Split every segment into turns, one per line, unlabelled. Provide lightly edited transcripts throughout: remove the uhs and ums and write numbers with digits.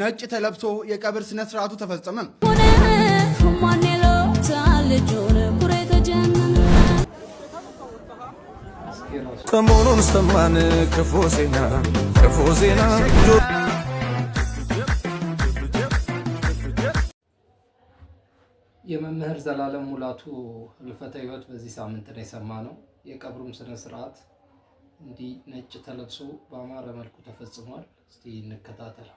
ነጭ ተለብሶ የቀብር ስነ ስርዓቱ ተፈጸመ።
ማን ይሉታል ልጁን ኩሬ ተጀነነ።
እስኪ ራሱ
ሰሞኑን ሰማን ክፉ ዜና፣ ክፉ ዜና።
የመምህር ዘላለም ሙላቱ ህልፈተ ህይወት በዚህ ሳምንት ነው የሰማነው። የቀብሩም ስነ ስርዓት እንዲህ ነጭ ተለብሶ በአማረ መልኩ ተፈጽሟል። እስቲ እንከታተለው።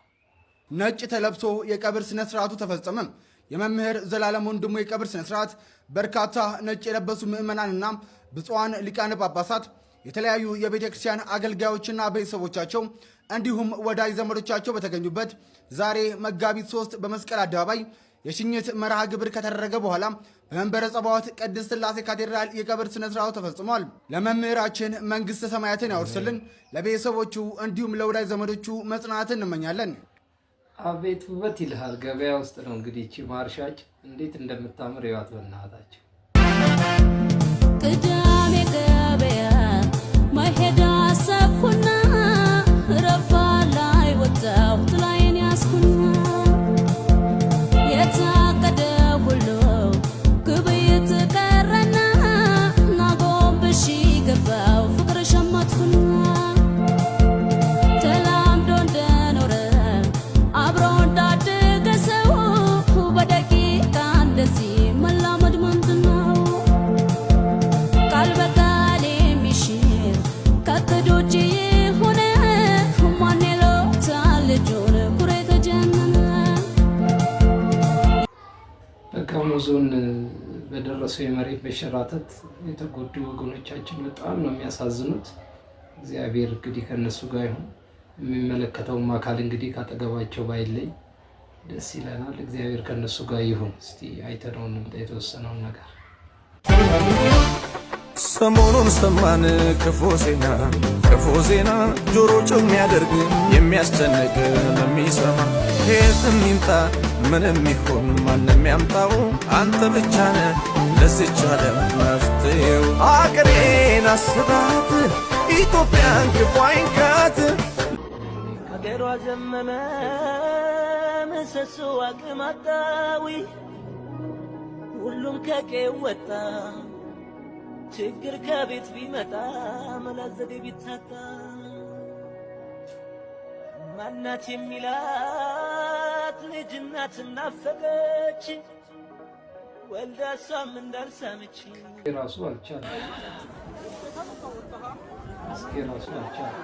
ነጭ ተለብሶ የቀብር ስነ ስርዓቱ ተፈጸመ። የመምህር ዘላለም ወንድሙ የቀብር ስነ ስርዓት በርካታ ነጭ የለበሱ ምዕመናንና ብፁዓን ሊቃነ ጳጳሳት፣ የተለያዩ የቤተ ክርስቲያን አገልጋዮችና ቤተሰቦቻቸው እንዲሁም ወዳጅ ዘመዶቻቸው በተገኙበት ዛሬ መጋቢት 3 በመስቀል አደባባይ የሽኝት መርሃ ግብር ከተደረገ በኋላ በመንበረ ጸባዖት ቅድስት ሥላሴ ካቴድራል የቀብር ስነ ስርዓቱ ተፈጽሟል። ለመምህራችን መንግሥተ ሰማያትን ያወርስልን፣ ለቤተሰቦቹ እንዲሁም ለወዳጅ ዘመዶቹ መጽናናትን እንመኛለን።
አቤት ውበት ይልሃል። ገበያ ውስጥ ነው እንግዲህ ይቺ ማርሻጭ እንዴት እንደምታምር ይዋት በእናታቸው።
ቅዳሜ ገበያ መሄድ አሰብኩና ረፋድ ላይ ወጣሁ ጥላዬን ያዝኩና የታቀደ ሁሉ ግብይት ቀረና ናጎንብሼ ገባሁ ፍቅር ሸመትኩና ተላምዶ እንደኖረ አብሮ እንዳደገ ሰው በደቂቃ እንደዚህ መላመድ ምንድነው? ቃል በቃል የሚሽር ከእቅድ ውጪ የሆነ ማን ይሉታል ልጁን ኩሬ ተጀነነ።
በጋሞ ዞን በደረሰው የመሬት መሸራተት የተጎዱ ወገኖቻችን በጣም ነው የሚያሳዝኑት። እግዚአብሔር እንግዲህ ከእነሱ ጋር ይሁን። የሚመለከተውም አካል እንግዲህ ካጠገባቸው ባይለይ ደስ ይለናል። እግዚአብሔር ከእነሱ ጋር ይሁን። እስቲ አይተነው እንምጣ የተወሰነውን ነገር።
ሰሞኑን ሰማን ክፉ ዜና፣ ክፉ ዜና፣ ጆሮ ጭው የሚያደርግ የሚያስጨንቅ ለሚሰማ። ከየትም ይምጣ ምንም ይሁን ማንም ያምጣው፣ አንተ ብቻ ነህ ለዚች ዓለም መፍትሄው። አገሬን አስባት፣ ኢትዮጵያን ክፉ አይንካት።
ሀገሯ ዘመመ ምሰሶ አቅም አጣዊ፣ ሁሉም ከቀዬው ወጣ፣ ችግር ከቤት ቢመጣ መላ ዘዴ ቢታጣ ማናት የሚላት ልጅ እናት ናፈቀች ወልዳ እሷም እንዳልሳመች።
ራሱ አልቻለም። እስኪ ራሱ አልቻለም።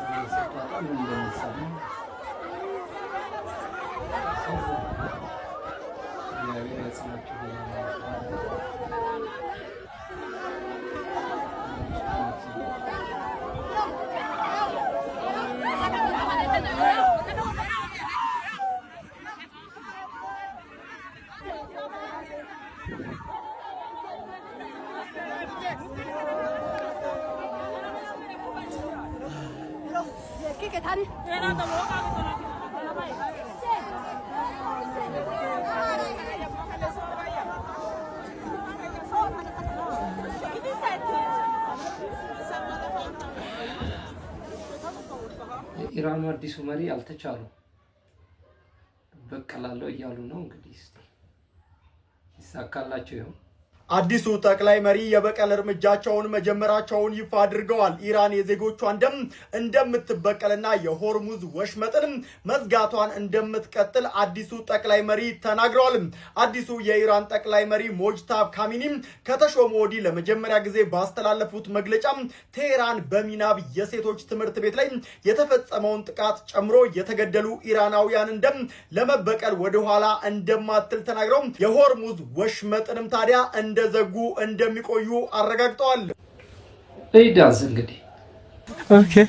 ቤተሰብ ምን እንደሚሰማ ያሳዝናል። እግዚአብሔር ያጽናችሁ። የኢራኑ አዲሱ መሪ አልተቻሉ፣ በቀላለሁ እያሉ ነው። እንግዲህ እስኪ ይሳካላቸው ይሆን?
አዲሱ ጠቅላይ መሪ የበቀል እርምጃቸውን መጀመራቸውን ይፋ አድርገዋል። ኢራን የዜጎቿን ደም እንደምትበቀልና የሆርሙዝ ወሽመጥን መዝጋቷን እንደምትቀጥል አዲሱ ጠቅላይ መሪ ተናግረዋል። አዲሱ የኢራን ጠቅላይ መሪ ሞጅታብ ካሚኒ ከተሾሙ ወዲህ ለመጀመሪያ ጊዜ ባስተላለፉት መግለጫ ቴሄራን በሚናብ የሴቶች ትምህርት ቤት ላይ የተፈጸመውን ጥቃት ጨምሮ የተገደሉ ኢራናውያንን ደም ለመበቀል ወደኋላ እንደማትል ተናግረው የሆርሙዝ ወሽመጥንም ታዲያ እንደዘጉ እንደሚቆዩ አረጋግጠዋል።
ዳንስ እንግዲህ።
Okay.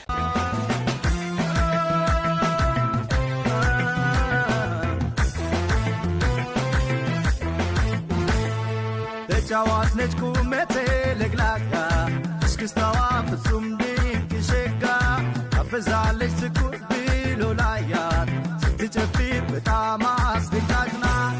ተጫዋች ነች ቁመቴ ለግላጋ፣ እስክስታዋ ፍጹም ድንቅ ሸጋ፣ ታበዛለች ትኩር ብሎ ላያት፣ ስትጨፍር በጣም አስደንጋጭ ናት።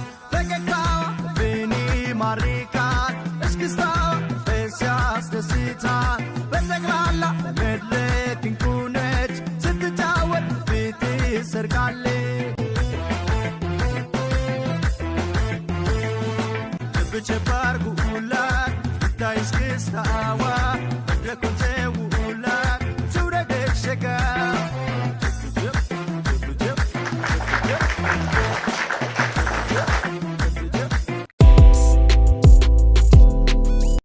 ቸብ ቸብ አርጉላት ይታይ እስክስታዋ።